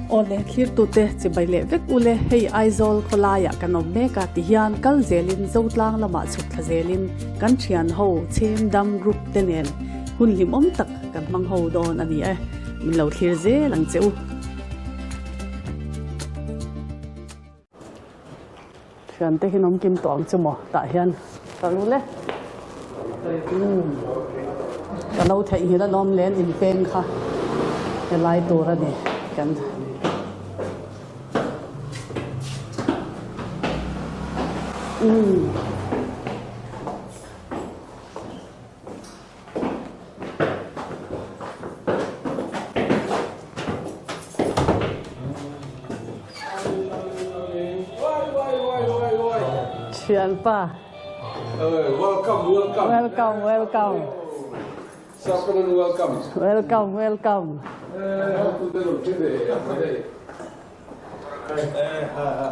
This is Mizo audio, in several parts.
Awle, thlirtute chibai leh vek ule, hei Aizawl khawlaiah kan awm mek a tihian kal zelin Zotlang lamah chhuk thla zelin kan thian ho Chhem Dam Group te nen hun hlimawm tak kan hmang ho dawn a ni e, min lo thlir zel ang che u. Thiante hi an awm kim tawh ang chu maw tah hian ka lu le ka lo theihnghilh alawm len inpeng kha helai tur a ni kan umm. Thianpa. Welcome, welcome. Welcome, welcome. Sakanan welcome. Welcome, welcome.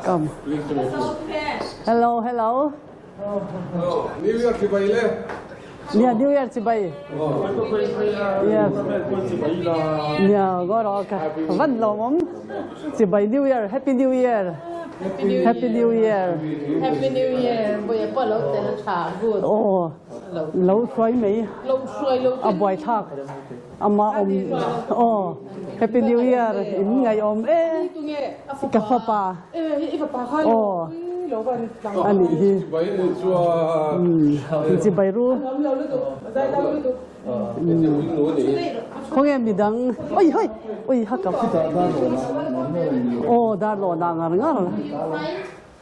Come. Hello, hello. New Year chibai le. Nia New Year chibai. Yes. Nia go ro ka van lo mom. Chibai New Year, Happy New Year. Happy New Year. Happy New Year. Boi pa lo tel tha good. Oh. Lo hruai mai. Lo hruai lo. A buai thak. Ama om oh Happy New Year in ngai om e. Ka fapa. Oh. Ani hi. Chibai ru. Khawnge midang oi hoi oi ha ka oh dar lo na ngar ngar.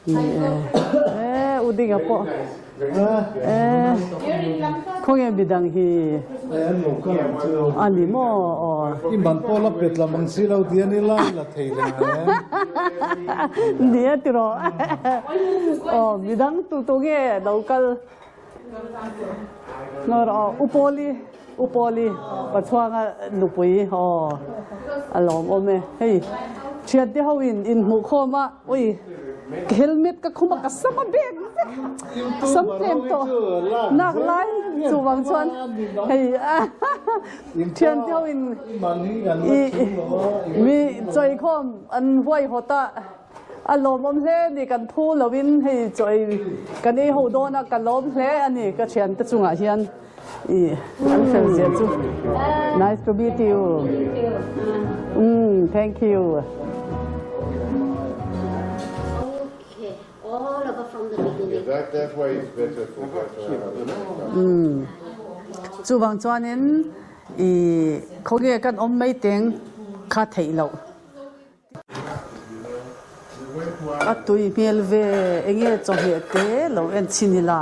E u dinga pawh e khawnge midang hi a ni maw aw. I man pawh la pet lam ang si lo ti a ni lai la thei reng ang em. Nia tiraw aw midang tu tu nge lo kal Ngawr aw U Pawli U Pawli Pachuanga nupui aw a lawm awm e hei thian te ho in inhmuh khawm a ui helmet ka khum a ka sam a bek vek sam tlem tawh nak lai chuvang chuan hei thian te ho in i mi chawi khawm an huaihawt a. A lawmawm hle a ni, kan phu loin hei chaw ei kan ei ho dawn a, ka lawm hle a ni ka thiante chungah hian i an fel zia chu. Nice to meet you. Umm thank you. Umm chuvang chuanin i khawnge kan awm mai teng kha theih loh. A tui hmel ve enge chawhmeh te lo en chhin ila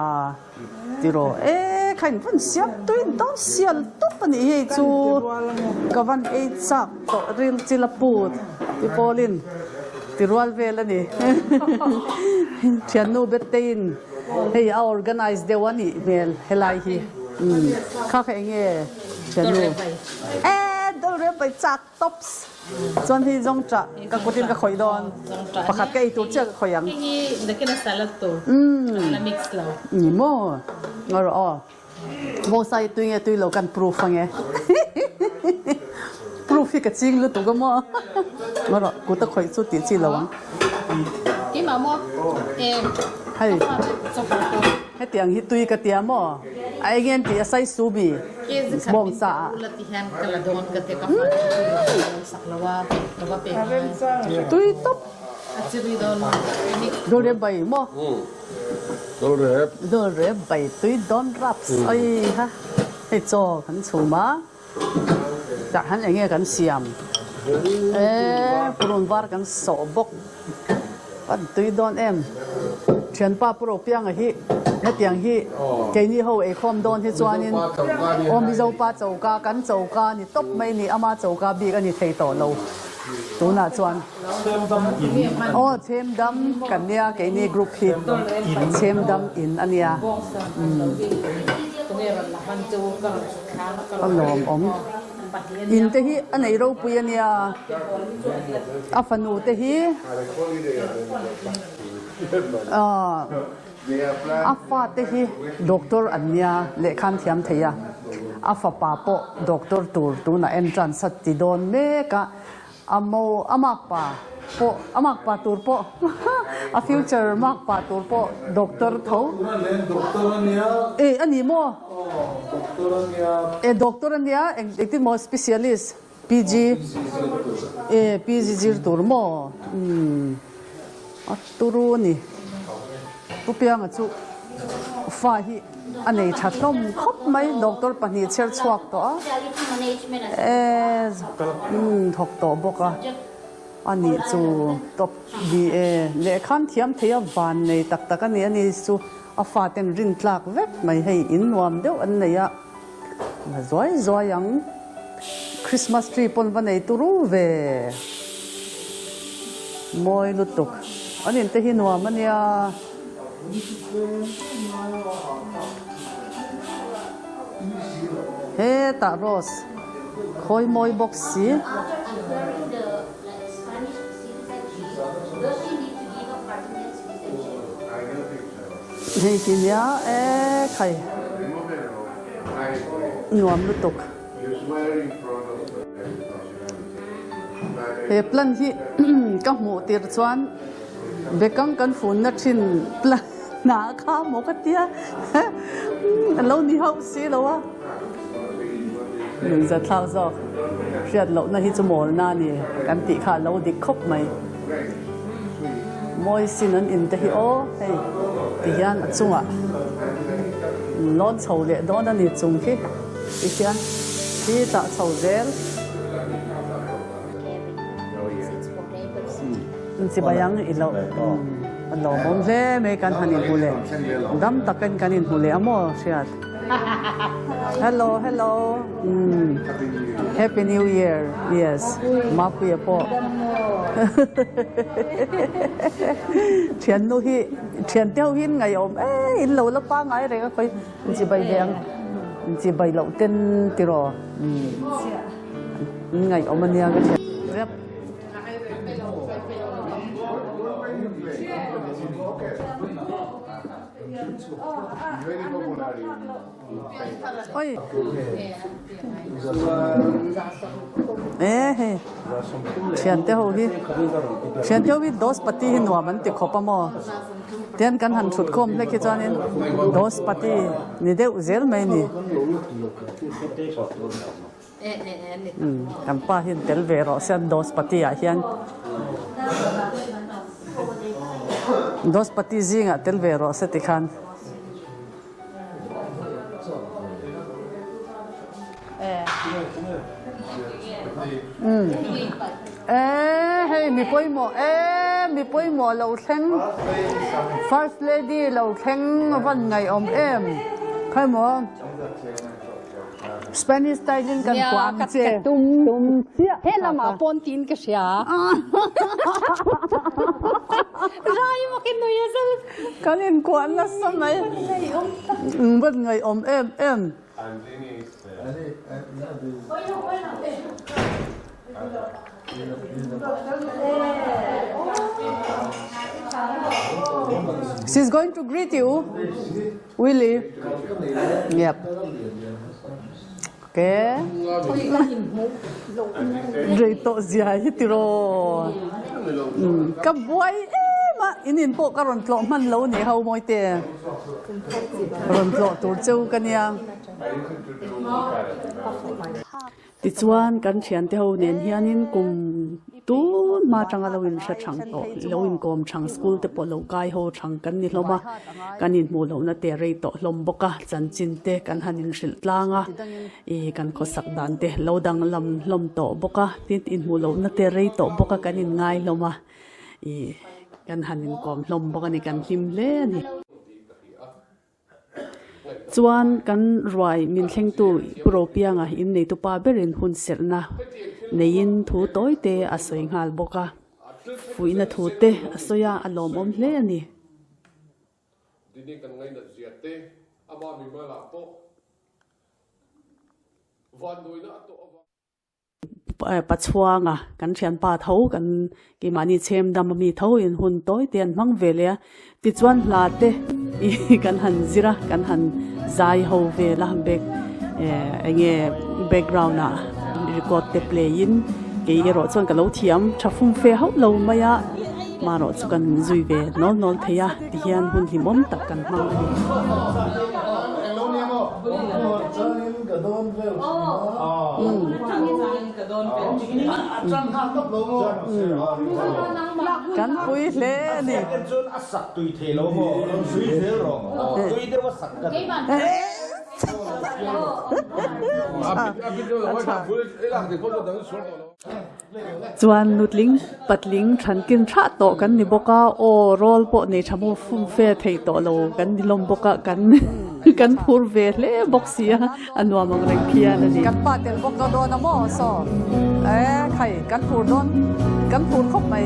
tiraw e kha in van siam tui dawn sial tawp a nih hi hei chu ka van ei chak tawh ril chil a put ti pawlin ti rual vel a ni thiannu Betteiin hei a organize deuh a nih hmel helai hi kha kha enge thiannu e dawlrem pai chak Tops. Chuan hi zawngṭah ka kutin ka khawih dawn. Pakhat ka ei tur chiah ka khawih ang. Hei hi nakin a salad tur. La mix lo. Ni maw? Ngaw rawh aw. Vawngsa hi tui nge tui lo kan proof ange. Proof hi ka ching lutuk a maw? Ngaw rawh kut a khawih chu tih chi lo ang. Keimah maw? Em. Hei. Hetiang hi tui ka tia maw? A eng nge an tih a sai su mi bawngsa ah. Tui tawp. Dawlrep bai maw? Dawlrep bai tui dawn raps. Oi ha hei chaw kan chhum a. Tah hian eng nge kan siam? E purun var kan sawh bawk. An tui dawn em? Thianpa Pu Ropianga hi hetiang hi keini ho eikhawm dawn hi chuanin aw Mizopa choka kan choka ni tawp mai ni ama choka bik a ni thei tawh lo tunah chuan aw Chhemdam kan nia keini group hi Chhemdam in a nia A lawmawm. In te hi a nei ropui a nia. A fanu te hi a fate hi doctor an nia lehkha an thiam thei a. A fapa pawh doctor tur tunah entrance a ti dawn mek a. A mo a makpa pawh a makpa tur pawh a future makpa tur pawh doctor tho. Tuna nen doctor a nia. E a ni maw? Aw doctor a nia. E doctor a nia eng engtin maw specialist PG. E PG zir tur maw? Umm a turu a ni. Pu Pianga chu fa hi a nei tha hlawm khawp mai, doctor pahnih chher chhuak tawh a, e thawk tawh bawk a, a nih chu top ni e, lehkhan thiam thei a van nei tak tak a ni, a ni chu a faten rin tlak vek mai hei in nuam deuh an nei a, la zuai zuai ang, Christmas tree pawn va nei turu ve, mawi lutuk, an in te hi nuam a nia. Hetah rose khawi mawi bawk si. Hei hi nia e khai nuam lutuk. He plan hi ka hmuh tir chuan bekang kan funna thin plan ah kha maw ka tia a lo ni hauh si lo a. Nunza thlak zawk hriat lohna hi chu mawlna a ni kan tih kha a lo dik khawp mai. Mawi sin an in te hi aw hei ti hian a chungah lawn chho leh dawn a ni chung khi ti hian khi tah chho zel. Chibai ang i loh a lawmawm hle mai kan han inhmu leh dam takin kan inhmu leh a maw hriat. Hello hello Happy New Year yes Mapuia pawh thiannu hi thiante ho hi in ngaihawm e in lo la pangai reng a khawi chibai ve ang chibai loh ten tiraw in ngaihawm ania ka thian rep. Oi. E hei. Thian te ho hi. Thian te ho hi dos pati hi nuam an ti khawp a maw. Tian kan han thut khawm hlek hi chuanin dos pati ni deuh zel mai ni. Kan pa hian tel ve rawh se an dos pati ah hian. Dos pati zingah tel ve rawh se tikhan. E hei mi pawimawh e mi pawimawh lo thleng first lady lo thleng van ngaihawm em khawi maw. Spanish style in kan kuah ang che. Ka tum. Tum chiah. He lamah pawn tiin ka hria. Rai mak in nui a zal. Kan inkuah nasa mai. Van ngaihawm em em. She's going to greet you. Willie. Yep. Okay. Rei tawh zia hi tiraw. Ka buai em a, in in pawh ka rawn tlawh hman lo ni ho mawi te. Rawn tlawh tur cheu ka nia. Tichuan, kan thiante ho nen hianin kum tun hma atanga lo inhre thang tawh, lo inkawm thang, school te pawh lo kai ho thang kan ni hlawm a, kan inhmuh lohna te rei tawh hlawm bawk a, chanchin te kan han inhrilh tlang a, ih kan khawsak dan te lo danglam hlawm tawh bawk a, tin inhmuh lohna te rei tawh bawk a, kan inngai hlawm a, ih kan han inkawm hlawm bawk a ni, kan hlim hle a ni. Chuan kan ruai min thlengtu Pu Ropianga inneitu pa berin hun serhna neiin thu tawi te a sawi nghal bawk a, fuihna thu te a sawi a, a lawmawm hle a ni. Pachhuanga kan thianpa tho kan keimahni chhem dam ami tho in hun tawi te an hmang ve leh a tichuan hla te ih kan han zir a kan han zai ho vel a back eh eng nge background ah record te play in. Kei erawh chuan ka lo thiam tha fum fe hauh lo mai a, marawh chu kan zui ve nawl nawl thei a tihian hun hlimawm tak kan hmang a ni. Kan pui hle a ni. Chuan nutling patling thankin thah tawh kan ni bawk a, aw rawl pawh nei tha maw fum fe thei tawh lo kan ni hlawm bawk a, kan kan phur ve hle bawk si a, a nuam ang reng phian a ni. Kan pa tel bawk lo dawn a maw saw e khai kan phur dawn kan phur khawp mai.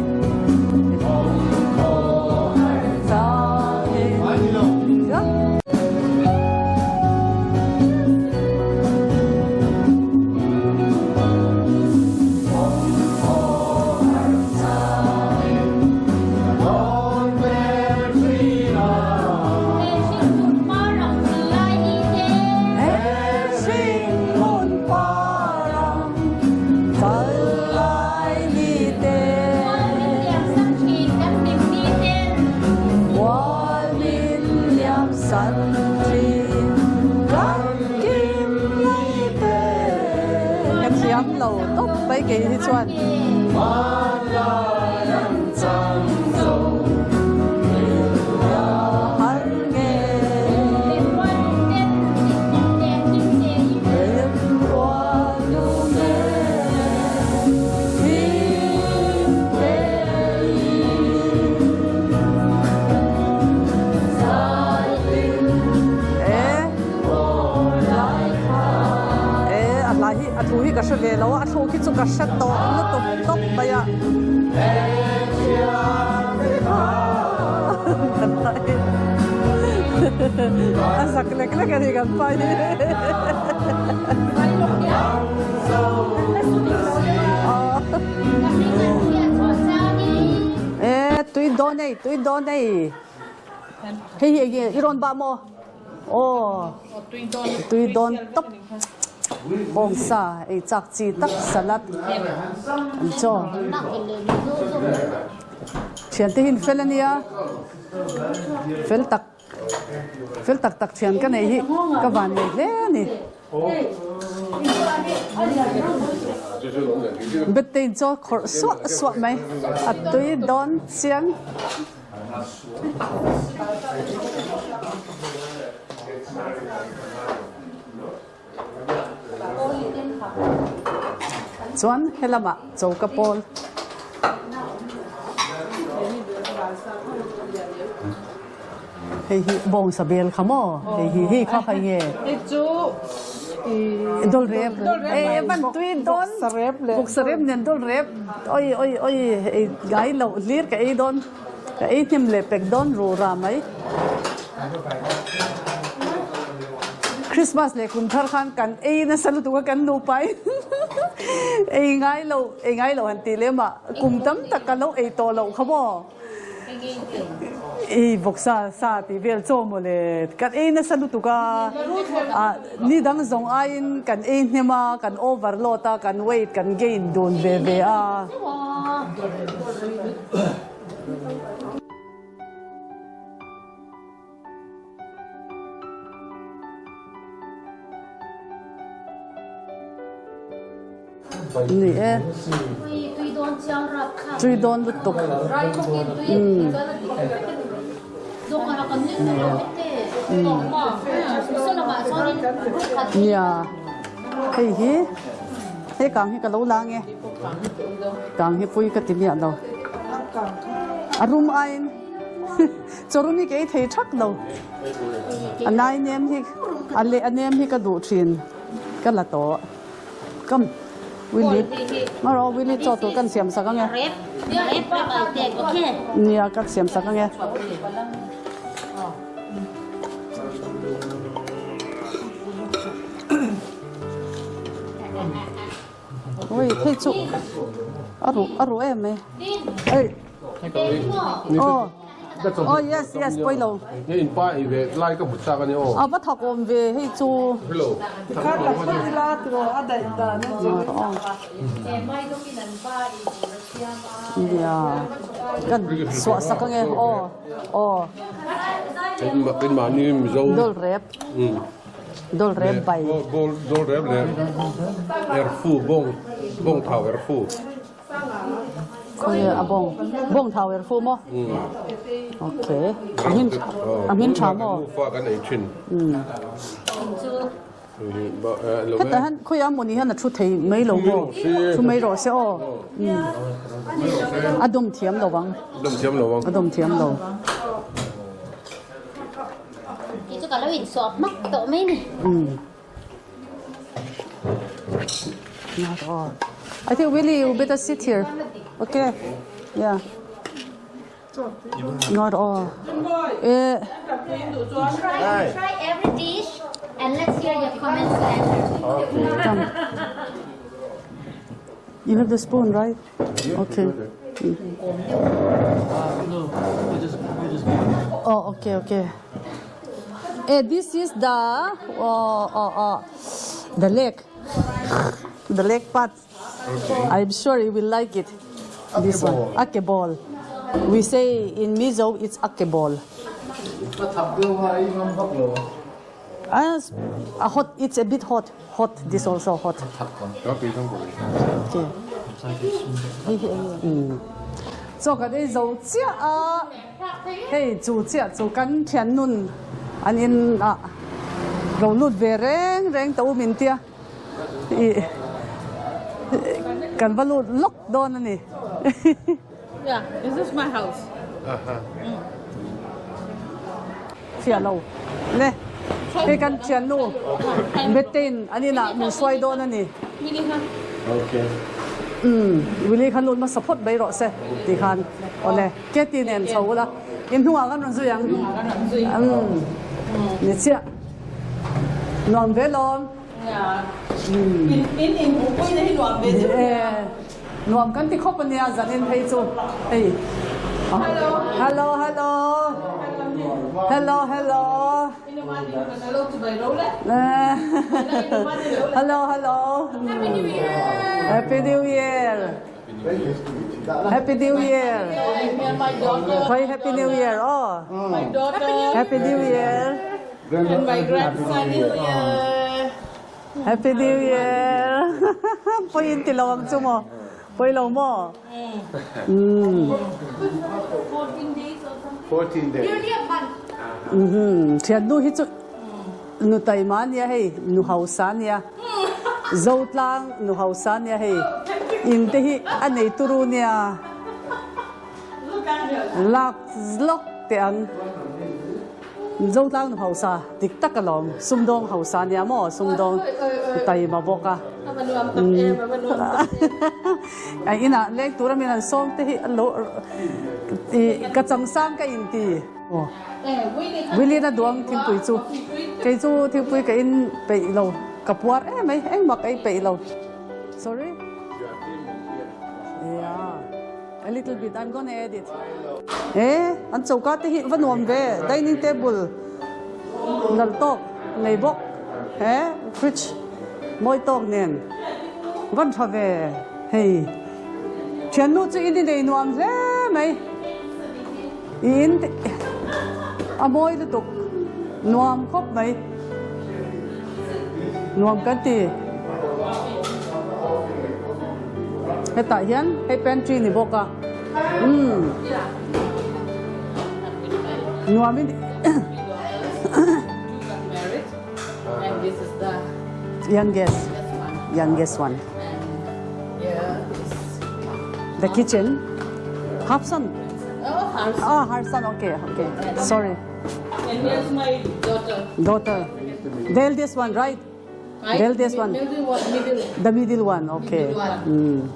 Ka thiam lo tawp mai kei hi chuan. A thu hi ka hre ve lo a, a thluk hi chu ka hre tawh lutuk tawp mai a. A zak lek lek a ni kan pa hi. E tui dawn ei, tui dawn ei. Hei hi enge i rawn bah maw? Aw tui dawn tawp. Bawngsa ei chak chi tak salad an chaw. Thiante hi an fel a nia, fel tak fel tak tak thian ka nei hi ka van nei hle a ni. Bette in chaw khawrh suah suah mai a tui dawn chiang. Chuan helamah choka pawl hei hi bawngsa bel kha maw hei hi hei kha kha nge Hei chu i dawlh rep e van tui dawn bawksa rep nen dawlh rep oi oi oi ei ngai loh hlir ka ei dawn ka ei hnem leh pek dawn rura mai. Christmas leh kum thar khan kan ei nasa lutuk a kan nupa in ei ngai lo ei ngai lo han tih lem ah kum tam tak ka lo ei tawh loh kha maw ei bawksa sa tih vel chaw maw le kan ei nasa lutuk a ah ni dang zawng aiin kan ei hnem a kan overload a kan weight kan gain dun ve ve a. Ni e. Tui dawn lutuk. Nia hei hi hei kang hi ka lo la nge. Kang hi pui ka ti miah lo. A rum aiin. Chawrumi ka ei thei thak lo. A nai nem hi a leh a nem hi ka duh thin ka la tawh. Come Willy. Marawh Willy chaw tur kan siam sak ange. Nia ka siam sak ange. Ui thei chu a ruh a ruh em mai. Ei. Aw. Oh yes yes pawilo. Nge in pa ei ve lai ka hmu chak a ni aw. A va thak awm ve hei chu. Hello. Tikhan la phawt ila tiraw a daih dan a chu. Nia kan suah sak ange aw aw. Keimahni Mizo. Dol rep. Dol rep bai. Dol rep leh erfu bawng bawng thau erfu. Khawi a bawng bawng thau er fu maw? Okay. A hmin a hmin tha maw? Fa kan ei thin. Heta han khawi a mawni hian a thu thei mai lo maw? Thu mai rawh se aw. A dawm thiam lo ang. Dawm thiam lo ang. A dawm thiam lo. Ti chu ka lo insuah hmak tawh mai ni. Not all. I think Willie, you better sit here. Okay. Yeah. Not all. Eh. Try, try every dish and let's hear your comments later. Okay. Come. You have the spoon, right? Okay. No, we just we just Oh, okay, okay. Eh, this is the oh, oh, oh, the leg, the leg part. I'm sure you will like it. This one, akebol. We say in Mizo it's akebol. Ka thak deuh a, ei ngam vak lo. Ah, a hot. It's a bit hot. Hot. This also hot. Okay. Chaw kan ei zo chiah a, hei chu chiah chu kan thian nun an in ah lo lut ve reng reng ta u min tia ih kan va lut lawk dawn a ni. Yeah, is this my house? Fiah lo le hei kan thiannu Betein an inah min hruai dawn a ni. Umm Willie kha lut hmasa phawt mai rawh se ti khan awle Katie nen chho ula in hnungah kan rawn zui ang. Umm ni chiah nuam ve lawm. Nuam kan ti khawp a nia zanin phei chu hei Hello hello Hello hello Hello hello Happy New Year Happy New Year Khoi Happy New Year aw Happy New Year Happy New Year Pawi in ti lo ang chu maw? Pawi lo maw? Umm. Thiannu hi chu nu taima ania hei, nu hausa ania, Zotlang nu hausa ania hei, in te hi a nei turu nia, lak lawk teh ang. Zotlang nu hausa dik tak alawm, sumdawng hausa nia maw, sumdawng taima bawk a. A inah leng tura min an sawm te hi lo i ka changsang ka inti. Willian a duang thingpui chu kei chu thingpui ka in peih lo, ka puar em mai, engmah ka ei peih lo. Sorry. Yeah. A little bit, I'm gonna add it. Eh, an choka te hi va nuam ve, dining table nalh tawk nei bawk, he fridge mawi tawk nen van tha ve hei. Thiannu chu in i nei nuam hle mai, i in te a mawi lutuk, nuam khawp mai, nuam kan ti. Hetah hian hei pantry ni bawk a umm nuam in youngest youngest one the kitchen half son ah her son okay okay sorry daughter the eldest one right The eldest one. Middle one, middle. The middle one, okay. Middle one. Mm.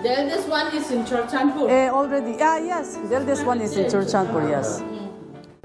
The eldest one is in Churchanpur. Eh, already. Ah, yes. The eldest one is in Churchanpur, yes.